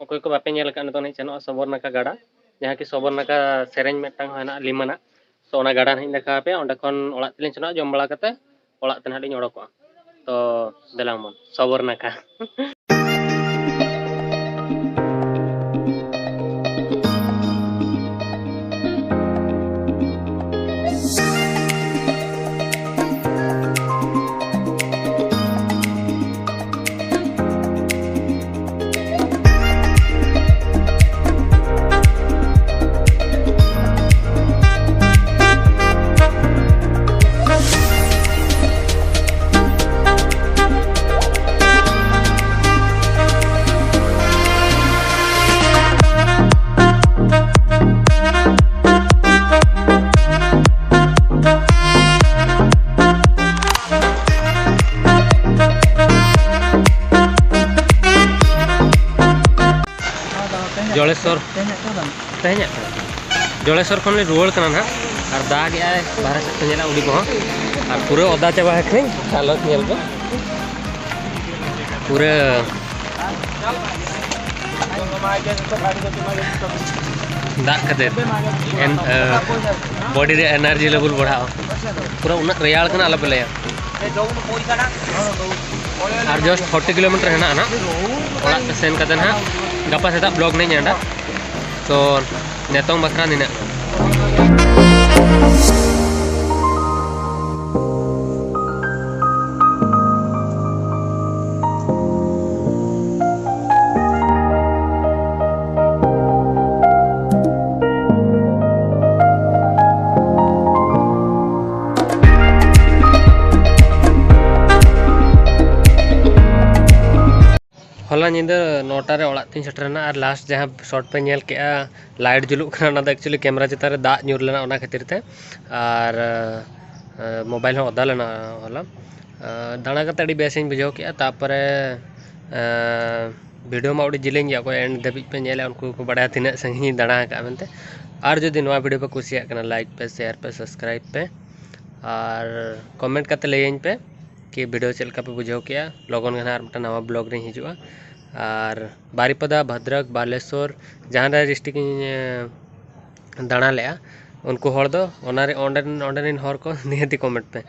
ᱚᱠᱚᱭ ᱠᱚ ᱵᱟᱯᱮ ᱧᱮᱞ ᱟᱠᱟᱫ, ᱱᱤᱛᱚᱜ ᱱᱟᱦᱟᱜ ᱥᱮᱱᱚᱜᱼᱟ ᱥᱚᱵᱚᱨᱱᱟᱠᱷᱟ ᱜᱟᱰᱟ, ᱡᱟᱦᱟᱸ ᱠᱤ ᱥᱚᱵᱚᱨᱱᱟᱠᱷᱟ ᱥᱮᱨᱮᱧ ᱢᱤᱫᱴᱟᱝ ᱦᱚᱸ ᱦᱮᱱᱟᱜᱼᱟ, ᱞᱤᱢᱟᱹᱱᱟᱜ᱾ ᱛᱚ, ᱚᱱᱟ ᱜᱟᱰᱟ ᱱᱟᱦᱟᱜ ᱤᱧ ᱫᱮᱠᱷᱟᱣ ᱟᱯᱮᱭᱟ, ᱚᱸᱰᱮ ᱠᱷᱚᱱ ᱚᱲᱟᱜ ᱛᱮᱞᱤᱧ ᱥᱮᱱᱚᱜᱼᱟ, ᱡᱚᱢ ᱵᱟᱲᱟ ᱠᱟᱛᱮ ᱚᱲᱟᱜ ᱛᱮ ᱱᱟᱦᱟᱜ ᱞᱤᱧ ᱚᱰᱚᱠᱚᱜᱼᱟ᱾ ᱛᱚ, ᱫᱮᱞᱟ ᱵᱚᱱ ᱥᱚᱵᱚᱨᱱᱟᱠᱷᱟ᱾ ᱡᱚᱲᱮᱥᱚᱨ᱾ ᱛᱮᱦᱮᱧᱟᱜ ᱠᱟᱱᱟ᱾ ᱛᱮᱦᱮᱧᱟᱜ ᱠᱟᱱᱟ᱾ ᱡᱚᱲᱮᱥᱚᱨ ᱠᱷᱚᱱ ᱞᱮ ᱨᱩᱣᱟᱹᱲ ᱠᱟᱱᱟ ᱱᱟᱦᱟᱜ, ᱟᱨ ᱫᱟᱜ ᱮᱜᱼᱟᱭ, ᱵᱟᱦᱨᱮ ᱥᱮᱫ ᱯᱮ ᱧᱮᱞᱟ ᱩᱰᱤ ᱠᱚᱦᱚᱸ, ᱟᱨ ᱯᱩᱨᱟᱹ ᱚᱫᱟ ᱪᱟᱵᱟ ᱟᱠᱟᱱᱟᱹᱧ᱾ ᱦᱟᱞᱚᱛ ᱧᱮᱞ ᱯᱮ, ᱯᱩᱨᱟᱹ ᱫᱟᱜ ᱠᱷᱟᱹᱛᱤᱨ ᱮᱱ-, ᱮ, ᱵᱚᱰᱤ ᱨᱮ ᱮᱱᱟᱨᱡᱤ ᱞᱮᱵᱮᱞ ᱵᱟᱲᱦᱟᱜᱼᱟ᱾ ᱯᱩᱨᱟᱹ ᱩᱱᱟᱹᱜ ᱨᱮᱭᱟᱲ ᱠᱟᱱᱟ, ᱟᱞᱚᱯᱮ ᱞᱟᱹᱭᱟ᱾ ᱟᱨ ᱡᱟᱥᱴ ᱯᱷᱳᱨᱴᱤ ᱠᱤᱞᱳᱢᱤᱴᱟᱨ ᱦᱮᱱᱟᱜᱼᱟ ᱱᱟᱦᱟᱜ᱾ ᱚᱲᱟᱜ ᱛᱮ ᱥᱮᱱ ᱠᱟᱛᱮ ᱱᱟᱦᱟᱜ ᱜᱟᱯᱟ ᱥᱮᱛᱟᱜ ᱵᱞᱚᱜᱽ ᱱᱟᱧ ᱮᱱᱰᱟ᱾ ᱛᱚ ᱱᱤᱛᱚᱝ ᱵᱟᱠᱷᱨᱟ ᱱᱤᱱᱟᱹᱜ᱾ ᱦᱚᱞᱟ ᱧᱤᱫᱟᱹ ᱱᱚᱴᱟ ᱨᱮ ᱚᱲᱟᱜ ᱛᱤᱧ ᱥᱮᱴᱮᱨᱮᱱᱟ, ᱟᱨ ᱞᱟᱥᱴ ᱡᱟᱦᱟᱸ ᱥᱚᱴ ᱯᱮ ᱧᱮᱞ ᱠᱮᱜᱼᱟ, ᱞᱟᱭᱤᱴ ᱡᱩᱞᱩᱜ ᱠᱟᱱᱟ, ᱚᱱᱟ ᱫᱚ ᱮᱠᱪᱩᱭᱮᱞᱤ ᱠᱮᱢᱮᱨᱟ ᱪᱮᱛᱟᱱ ᱨᱮ ᱫᱟᱜ ᱧᱩᱨ ᱞᱮᱱᱟ, ᱚᱱᱟ ᱠᱷᱟᱹᱛᱤᱨ ᱛᱮ᱾ ᱟᱨ, ᱮ, ᱢᱳᱵᱟᱭᱤᱞ ᱦᱚᱸ ᱚᱫᱟ ᱞᱮᱱᱟ ᱦᱚᱞᱟ᱾ ᱮ, ᱫᱟᱬᱟ ᱠᱟᱛᱮ ᱟᱹᱰᱤ ᱵᱮᱥᱤᱧ ᱵᱩᱡᱷᱟᱹᱣ ᱠᱮᱜᱼᱟ᱾ ᱛᱟᱨᱯᱚᱨᱮ, ᱮ, ᱵᱷᱤᱰᱤᱭᱳ ᱢᱟ ᱟᱹᱰᱤ ᱡᱮᱞᱮᱧ ᱜᱮᱭᱟ, ᱚᱠᱚᱭ ᱮᱱᱰ ᱫᱷᱟᱹᱵᱤᱡ ᱯᱮ ᱧᱮᱞᱟ, ᱩᱱᱠᱩ ᱠᱚ ᱵᱟᱲᱟᱭᱟ ᱛᱤᱱᱟᱹᱜ ᱥᱟᱺᱜᱤᱧ ᱤᱧ ᱫᱟᱬᱟ ᱟᱠᱟᱫᱼᱟ ᱢᱮᱱᱛᱮ᱾ ᱟᱨ ᱡᱩᱫᱤ ᱱᱚᱣᱟ ᱵᱷᱤᱰᱤᱭᱳ ᱯᱮ ᱠᱩᱥᱤᱭᱟᱜ ᱠᱟᱱᱟ, ᱞᱟᱭᱤᱠ ᱯᱮ, ᱥᱮᱭᱟᱨ ᱯᱮ, ᱥᱟᱵᱥᱠᱨᱟᱭᱤᱵᱽ ᱯᱮ, ᱟᱨ ᱠᱚᱢᱮᱱᱴ ᱠᱟᱛᱮ ᱞᱟᱹᱭᱟᱹᱧ ᱯᱮ ᱠᱤ ᱵᱷᱤᱰᱤᱭᱳ ᱪᱮᱫ ᱞᱮᱠᱟ ᱯᱮ ᱵᱩᱡᱷᱟᱹᱣ ᱠᱮᱜᱼᱟ᱾ ᱞᱚᱜᱚᱱ ᱜᱮ ᱱᱟᱦᱟᱜ ᱟᱨ ᱢᱤᱫᱴᱟᱝ ᱱᱟᱣᱟ ᱵᱞᱚᱜᱽ ᱨᱤᱧ ᱦᱤᱡᱩᱜᱼᱟ᱾ ᱟᱨ ᱵᱟᱨᱤᱯᱟᱫᱟ, ᱵᱷᱟᱫᱨᱚᱠ, ᱵᱟᱞᱮᱥᱚᱨ, ᱡᱟᱦᱟᱸ ᱨᱮ ᱰᱤᱥᱴᱨᱤᱠᱴ ᱤᱧ, ᱮ, ᱫᱟᱬᱟ ᱞᱮᱜᱼᱟ, ᱩᱱᱠᱩ ᱦᱚᱲ ᱫᱚ ᱚᱱᱟ ᱨᱮ, ᱚᱸᱰᱮᱱ, ᱚᱸᱰᱮᱱ ᱦᱚᱲ ᱠᱚ ᱱᱤᱦᱟᱹᱛᱤ ᱠᱚᱢᱮᱱᱴ ᱯᱮ᱾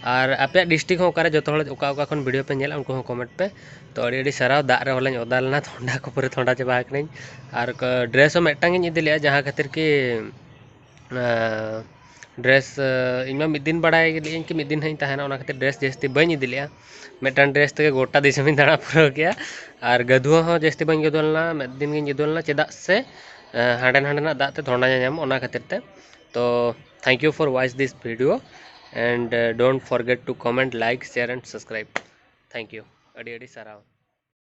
ᱟᱨ ᱟᱯᱮᱭᱟᱜ ᱰᱤᱥᱴᱨᱤᱠᱴ ᱦᱚᱸ ᱚᱠᱟᱨᱮ, ᱡᱚᱛᱚ ᱦᱚᱲ ᱚᱠᱟ ᱚᱠᱟ ᱠᱷᱚᱱ ᱵᱷᱤᱰᱤᱭᱳ ᱯᱮ ᱧᱮᱞᱟ, ᱩᱱᱠᱩ ᱦᱚᱸ ᱠᱚᱢᱮᱱᱴ ᱯᱮ᱾ ᱛᱚ ᱟᱹᱰᱤ ᱟᱹᱰᱤ ᱥᱟᱨᱦᱟᱣ᱾ ᱫᱟᱜ ᱨᱮ ᱦᱚᱞᱟᱧ ᱚᱫᱟ ᱞᱮᱱᱟ, ᱛᱷᱚᱱᱰᱟ ᱠᱚ ᱯᱩᱨᱟᱹ ᱛᱷᱚᱱᱰᱟ ᱪᱟᱵᱟ ᱟᱠᱟᱱᱟᱹᱧ᱾ ᱟᱨ ᱠᱚ-, ᱰᱨᱮᱥ ᱦᱚᱸ ᱢᱤᱫᱴᱟᱝ ᱜᱤᱧ ᱤᱫᱤ ᱞᱮᱜᱼᱟ, ᱡᱟᱦᱟᱸ ᱠᱷᱟᱹᱛᱤᱨ ᱠᱤ ᱟᱸ, ᱰᱨᱮᱥ, ᱟᱸ, ᱤᱧ ᱢᱟ ᱢᱤᱫ ᱫᱤᱱ ᱵᱟᱲᱟᱭ ᱞᱮᱫ ᱟᱹᱧ ᱠᱤ ᱢᱤᱫ ᱫᱤᱱ ᱦᱟᱸᱜ ᱤᱧ ᱛᱟᱦᱮᱱᱟ, ᱚᱱᱟ ᱠᱷᱟᱹᱛᱤᱨ ᱰᱨᱮᱥ ᱡᱟᱹᱥᱛᱤ ᱵᱟᱹᱧ ᱤᱫᱤ ᱞᱮᱫᱼᱟ᱾ ᱢᱤᱫᱴᱟᱝ ᱰᱨᱮᱥ ᱛᱮᱜᱮ ᱜᱚᱴᱟ ᱫᱤᱥᱚᱢᱤᱧ ᱫᱟᱬᱟ ᱯᱩᱨᱟᱹᱣ ᱠᱮᱜᱼᱟ᱾ ᱟᱨ ᱜᱟᱹᱫᱷᱩᱣᱟᱹ ᱦᱚᱸ ᱡᱟᱹᱥᱛᱤ ᱵᱟᱹᱧ ᱜᱟᱹᱫᱷᱩᱣᱟᱹ ᱞᱮᱱᱟ, ᱢᱤᱫ ᱫᱤᱱ ᱜᱤᱧ ᱜᱟᱹᱫᱷᱩᱣᱟᱹ ᱞᱮᱱᱟ, ᱪᱮᱫᱟᱜ ᱥᱮ, ᱟᱸ, ᱦᱟᱸᱰᱮ ᱱᱟᱸᱰᱮᱱᱟᱜ ᱫᱟᱜ ᱛᱮ ᱛᱷᱚᱱᱰᱟ ᱧᱟᱧᱟᱢ, ᱚᱱᱟ ᱠᱷᱟᱹᱛᱤᱨ ᱛᱮ᱾ ᱛᱚ, thank you for watch this video and, uh, don't forget to comment, like, share and subscribe. Thank you. ᱟᱹᱰᱤ ᱟᱹᱰᱤ ᱥᱟᱨᱦᱟᱣ᱾